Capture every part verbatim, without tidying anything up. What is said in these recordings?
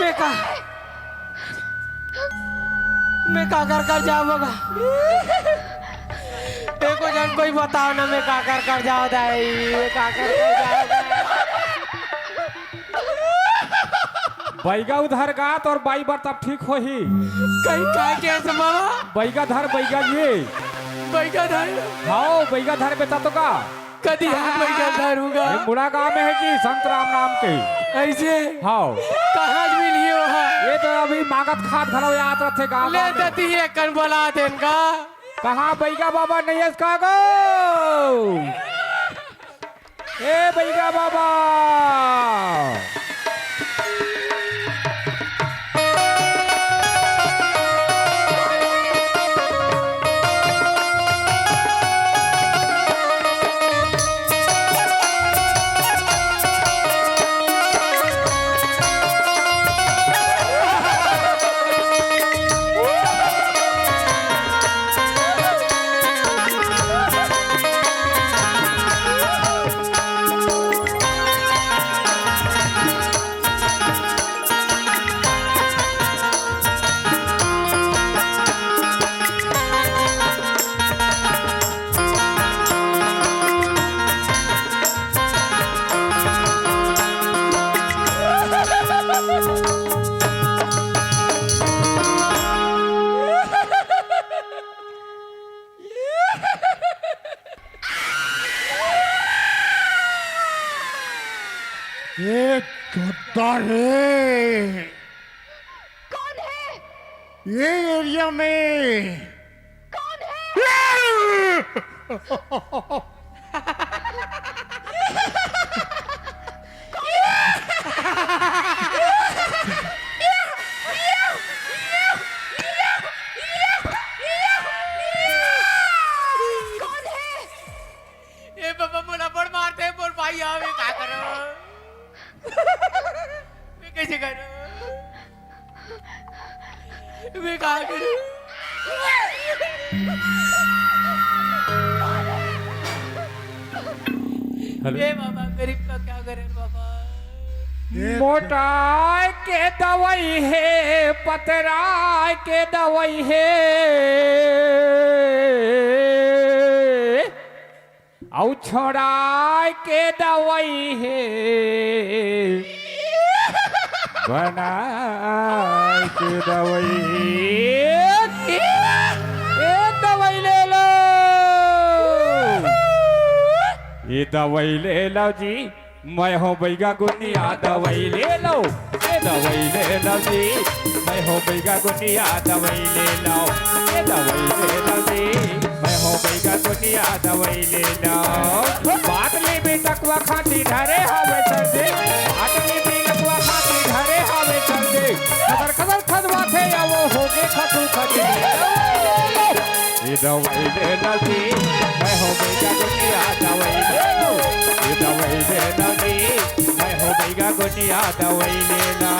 मैं का, मैं का कर कर जावँव गा? एको झन कोई बताव ना, मैं का कर कर जावँव दाई, मैं का कर कर जावँव गा? बइगा उधर गा तोर बाई बर तब ठीक होही। कहीं का के ऐसे मामा? बइगा धर, बइगा ये। बइगा धर? हाँ, बइगा धर बेटा तो का? कदी हम बइगा धरहूँ गा? ये मुड़ा गाँव में हे जी, संत राम नाम के। अइसे? हाँ। कहाँ मिलही ओहा? ये तो अभी मागत खात घलो याद रथे गाँव ले गाँव में। दती हे कन बला देन गा। कहाँ बइगा बाबा नइ हे का गो? ए बइगा बाबा। चोद्दा रे। कौन है? ये एरिया में कौन है? कौन है? ए बाबा, मोला बड़ मारथे, मोर भाई आवे, का करो? मैं कैसे करो? मैं का करो? हेलो। ए बाबा, गरीब का क्या करे बाबा? मोटाई के दवाई हे, पतराई के दवाई हे, अउ छोड़ाई के दवाई हे, बनाई के दवाई हे। ए दवाई ले लो, ए दवाई ले लो जी। मैं हो बैगा गुनिया दवाई ले लो, ए दवाई ले लो जी। मैं हो बैगा गुनिया दवाई ले लो, ए दवाई ले लो जी। मैं हो बैगा गुनिया दवाई ले लो। बाटली में टकवा खाती धरे हवे सर्दी, बाटली में टकवा खाती धरे हवे सर्दी। कदर कदर खदवा थे या वो होगे खतू खती। ए दवाई ले लो जी, मैं हो बैगा गुनिया दवाई ले लो। ए दवाई ले लो जी, मैं हो बैगा गुनिया दवाई ले लो।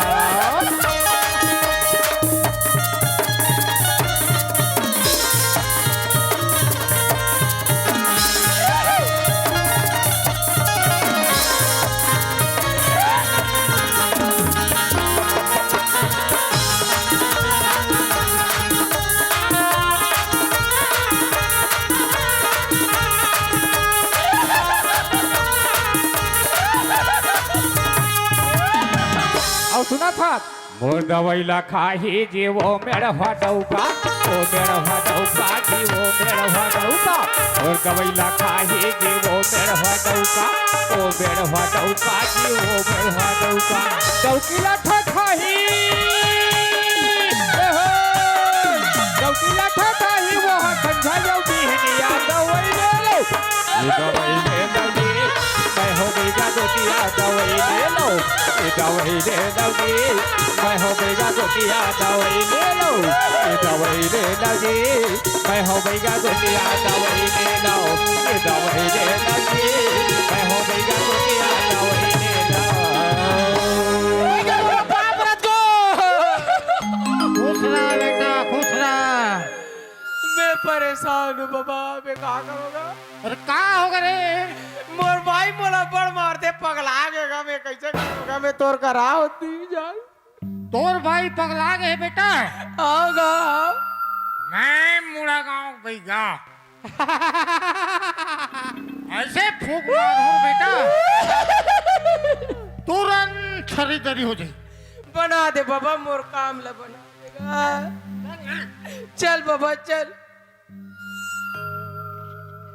अउ सुना था, मोर दवई ला खाही जी वो मेड़वा डौका, ओ मेड़वा डौका जी वो मेड़वा डौका। मोर दवई ला खाही जी वो मेड़वा डौका, ओ मेड़वा डौका जी वो मेड़वा डौका। डौकी ला ठठाही, ए हो, डौकी ला ठठाही वो हा संझा जौ बिहनिया दवई ले लो। ए दवई ले लो जी, मैं हो बैगा गोटिया दवई ले लो। ए दवई ले लो जी, मैं हो बैगा गोटिया दवई ले लो। ए दवई ले लो जी, मैं हो बैगा गोटिया दवई ले लो। ए दवई ले लो जी, मैं हो बैगा गोटिया दवई ले लो। खुश रहा बेटा, खुश रहा। मैं परेशान हूँ बाबा, मैं का करूँगा? अरे का होगा रे? मोर भाई मोला बड़ मारथे, पगला गेगा, मैं कैसे करूँगा? मैं तोर करा होती जाए। तोर भाई पगला गे बेटा? होगा। मैं मुड़ा गाँव बैगा। ऐसे फूंक मारूं बेटा, तुरंत छरी दरी हो जाई। बना दे बाबा, मोर काम ला बना देगा। चल बाबा, चल।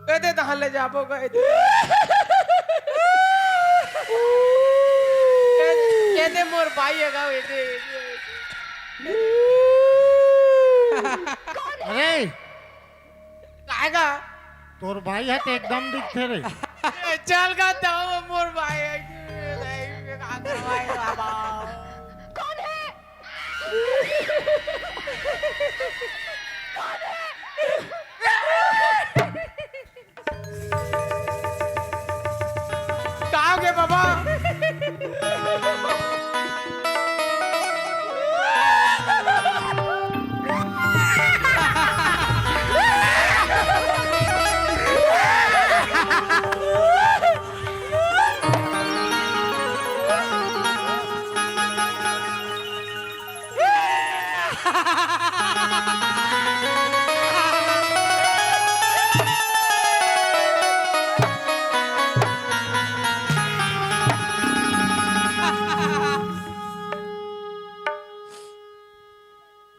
ए दे तहां ले जाबो गा, ए दे। ए दे मोर भाई हे गा, ए दे, ए दे, ए दे। अरे, काय गा? तोर भाई ह त एकदम दिखथे रे। ए, चल गा, त मोर भाई हे। ए, भाई, का करवाए बाबा? कौन है? का होगे बाबा?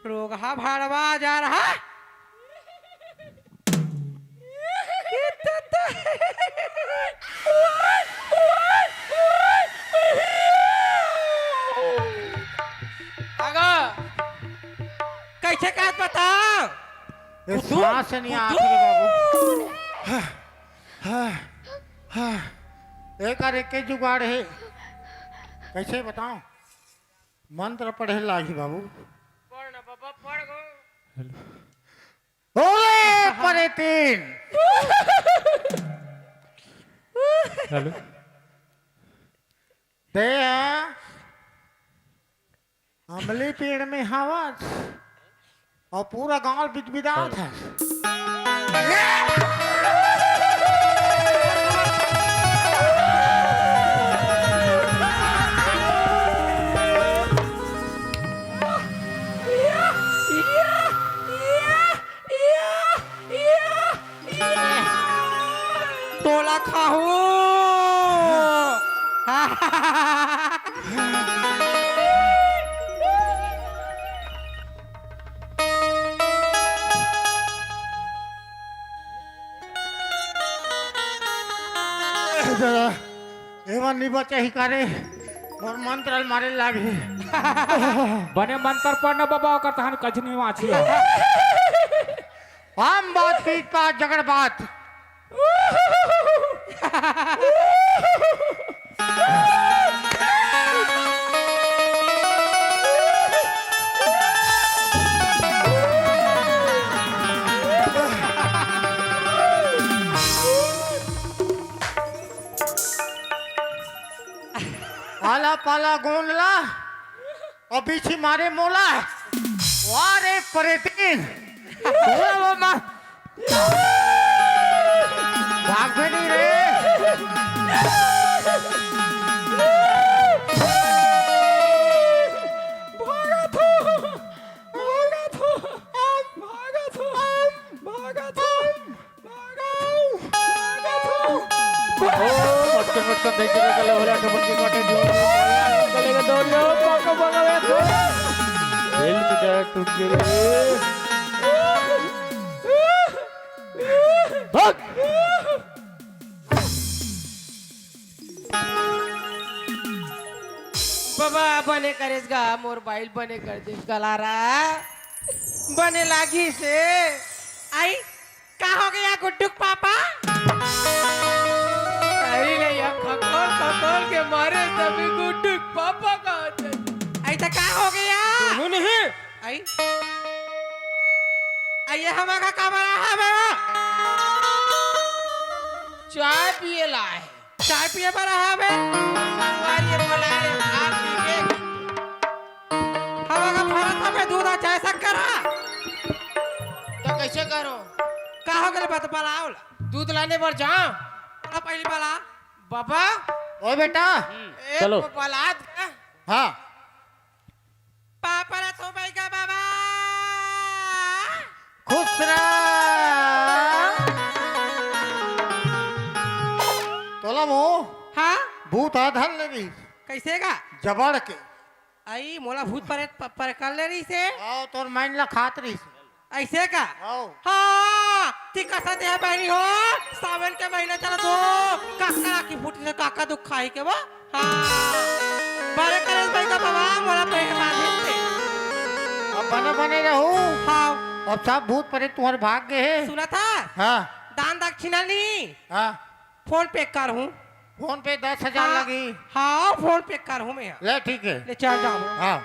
रोगहा भाड़वा जा रहा। से का बताओ? ये कुतुम, सांस नहीं आत कुतुम। रे बाबू। हाँ, हाँ, हाँ। एकर एके जुगाड़ हे। कैसे बताओ? मंत्र पढ़े लागी बाबू। पढ़ ना बाबा, पढ़ गो। ओले परेतीन। हेलो। दे अमली पेड़ में हवस और पूरा गांव बिदबिदात है। तोला खाहू। दादा, एमन नी बचाही का रे? मोर मंत्र ल मारे लागे। बने मंत्र पढ़ न बाबा, ओकर तहन कछ नहीं बाँची। हम बात की का जगड़ बात। आला पाला गोंद ला, अउ बीछी मारे मोला। वाह रे परेतीन, तोला वो मा-, भागबे नहीं रे। भागत हो, भागत हो, भागत हो, भागत हो। ओ, मटकन, मटकन, देख के गले होला, ठमन के काटे, जो, गले का दौड़ जाओ, पाका, पाका, पाका। दिल की तरह टूट गई रे। भाग। बाबा, बने करेस गा, मोर बाइल बने कर देस गलारा। बने लागी से। आई, का हो गया गुड्डू के पापा? अरे ले यार, खखोल, खखोल के मारे तभी गुड्डू के पापा का होते। आई तो का हो गया? दोनों नहीं। आई। आई ये हमारा का बना है मेरा? चाय पिए ला है। चाय पिए बर रहा बे? संगवारी ये बोला रे, आप पी के। हवा का फरक हवे दूध आ चाय शक्कर हा? तो कैसे करो? का हो गेले बत बलाओ ला? दूध लाने बर जाओ। बड़ा पहली बला। बाबा। ओ बेटा। हम्म, ए चलो। बलात का? हाँ। पापा ला तो बैगा बाबा। खुश रह। तोला मो हाँ? भूत हा धर ले रही। कैसे गा? जबड़ के। आई, मोला भूत परेत प-, पर कर ले रही से। आओ, तोर माइन ला खात रही से। ऐसे का? आओ। हाँ, ती कसा दे बहनी हो, सावन के महीना चला तो, काका की फूटी से काका दुख खाई के वो। हाँ, बड़े करेस भाई का बाबा, मोला पेट बांधे से। अब बने बने रहू। हाँ। अब सब भूत परेत तुम्हारे भाग गए हैं। सुना था? हाँ। दान दक्षिणा नहीं। हाँ। फोन पे कर हूँ। फोन पे दस हजार हाँ, लगी। हाँ, फोन पे कर हूँ मैं। ले, ठीक है। ले, चल जाओ। हाँ।